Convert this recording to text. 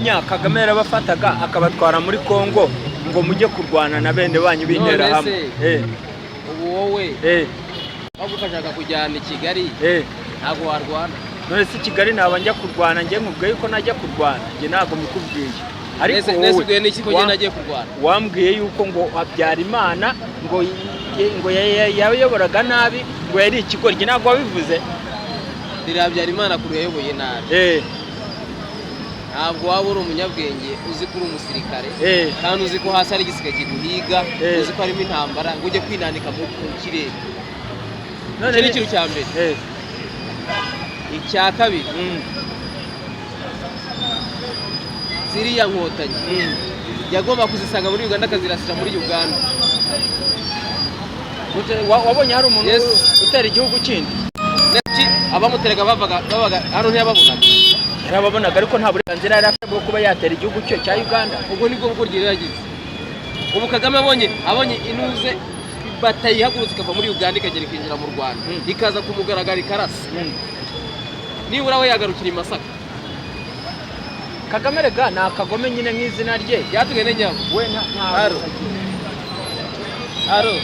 Kagame yarabafataga akabatwara muri Kongo ngo mujye kurwana na bene banyu b'Interahamwe. None se, ubu wowe bagufashaga kujyana i Kigali, ntabwo warwana? None se i Kigali naba njya kurwana? Njye nkubwiye yuko najya kurwana? Njye ntabwo mbikubwiye, ariko Nese wowe ubwiye n'iki ko njye nagiye kurwana? Wambwiye yuko ngo Habyarimana ngo yayoboraga nabi, ngo yari ikigoryi. Ntabwo wabivuze? Ririya Habyarimana kure yayoboye nabi. Ntabwo waba uri umunyabwenge, uzi ko uri umusirikare, kandi uzi ko hasi hari igisiga kiguhiga, uzi ko harimo intambara, ngo ujye kwinanika mu kirere. None Icyo ni ikintu cya mbere. Icya kabiri, ziriya Nkotanyi yagomba kuzisanga muri Uganda, akazirasira muri Uganda. Wabonye hari umuntu Yes. utera igihugu kindi? Ndetse abamuteraga bavaga babaga hano, ntiyababonaga? Yarababonaga, ariko nta burenganzira yari afite bwo kuba yatera igihugu cye cya Uganda. Ubwo nibwo bwo yaragize. Ubu Kagame abonye inuze batayihagurutse, ikava muri Uganda, ikagera ikinjira mu Rwanda, ikaza kumugaragara, ikarasa, nibura we yagarukira i Masaka. Kagame rega ni akagome nyine nk'izina rye. Byatugende nyabo. We nta Aro. Aro.